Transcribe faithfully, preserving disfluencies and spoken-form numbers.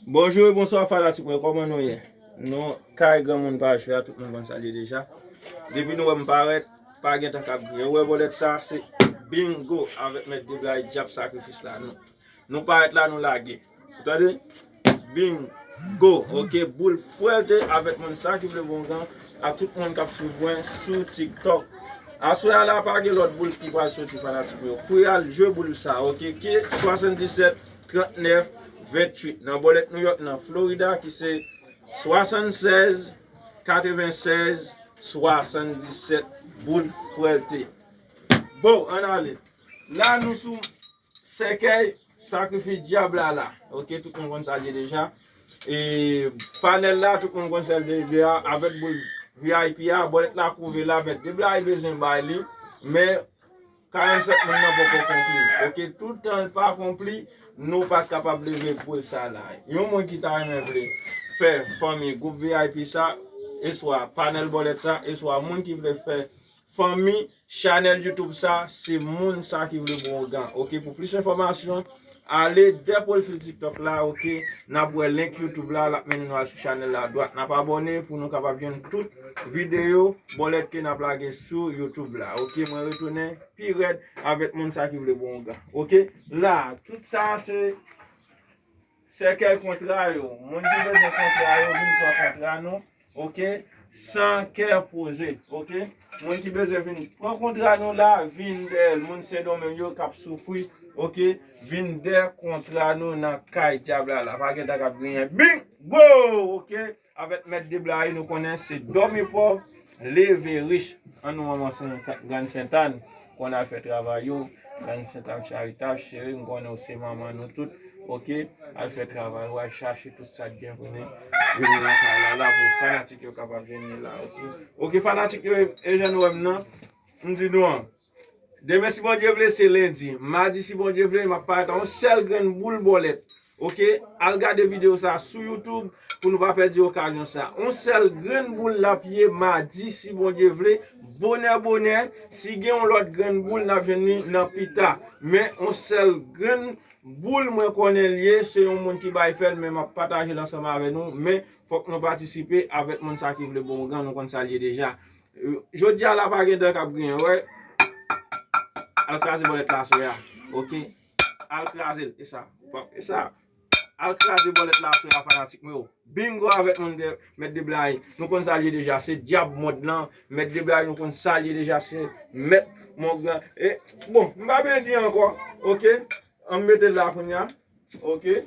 Bonjou e bonswa fanatik mwen, kòman nou ye? Nou kay granmoun pa jwe a, tout moun konn sa l ye deja. Depi nou wè m parèt, pa gen tan k ap griyen. Ou wè bòlèt sa, se bingo avèk mèt Debray, dyab sakrifis la. Nou, nou parèt la, nou lage. Ou tande? Bingo, oke, boul fwèlte avèk moun sa ki vle bon gan, a tout moun k ap swiv mwen sou TikTok. Aswè a la, pa gen lòt boul ki pral soti fanatik mwen yo. Kouri al jwe boul sa, oke, ki swasanndiset trannèf venntuit. Nan bòlèt Nouyòk, nan Florida, ki se swasannsèz katrevennsèz swasanndiset, boul fwèlte. Bon, ann ale. La, nou sou sèkèy sakrifis dyab la la. Oke, tout moun konn sa l ye deja. E panèl la, tout moun konn sa l ye deja. Avèk boul V I P a, bòlèt la kouve la, mèt Debray bezwen bay li. Men, karannsèt moun nan poko konpli. Oke, toutan l pa konpli, nou pa kapab leve boul sa la. Yon moun ki ta renmen vle fè fanmi gwoup V I P sa, eswa panèl bòlèt sa, eswa moun ki vle fè fanmi chanèl YouTube sa, se moun sa ki vle bon gan. Oke, pou plis enfòmasyon, ale dè pwofil TikTok la, oke, n ap wè link YouTube la, l ap mennen nou al sou chanèl la dwat. N ap abòne pou nou kapab jwenn tout videyo bòlèt ke n ap lage sou YouTube la. Oke, mwen retounen pi rèd avèk moun sa ki vle bon gan. Oke, la, tout sa se sèkèy kontra yo. Moun ki bezwen kontra yo, vin pran kontra nou. Oke? San kè poze. Oke? Moun ki bezwen vin pran kontra nou la, vin dèyè l. Moun Sendomeng yo k ap soufri. Oke? Vin dèyè kontra nou nan kay dyab la la. Pa gen tan k ap griyen. Bingo! Oke? Avèk mèt Debray, nou konnen se dòmi pòv, leve rich. Ann nou ranmase yon kat grann Sentàn, konn al fè travay ou, grann Sentàn charitab, cheri, m konnen ou se manman nou tout, oke? Al fè travay ou, al chache tout sa k gen pou nou, vini nan kay la, la pou fanatik yo kapab jwenn li la, oke? Oke, fanatik yo, e jan nou wè m nan, m di nou an, demen, si Bondye vle, se lendi. Madi, si Bondye vle, m ap parèt ak yon sèl grenn boul bòlèt. Oke? Al gade videyo sa sou YouTube pou nou pa pèdi okazyon sa. Yon sèl grenn boul l ap ye madi, si Bondye vle. Bonè, bonè, si gen yon lòt grenn boul, n ap jwenn li nan pita. Men, yon sèl grenn boul mwen konnen l ye, se yon moun ki bay fè l, men m ap pataje l ansanm avè nou. Men, fòk nou patisipe avèk moun sa ki vle bon gan, nou konn sa l ye deja. Jodi a la pa gen dan k ap griyen, wè. Al kraze bòlèt la aswè a, oke? Al kraze l, e sa, e sa. Al kraze bòlèt la aswè a, fanatik mwen yo. Bingo avèk moun de, mèt Debray. Nou konn sa l ye deja, se dyab mond lan. Mèt Debray, nou konn sa l ye deja, se mèt mond lan. E, bon, m pa byen di ankò, oke? Ann mete l la kounye a, oke?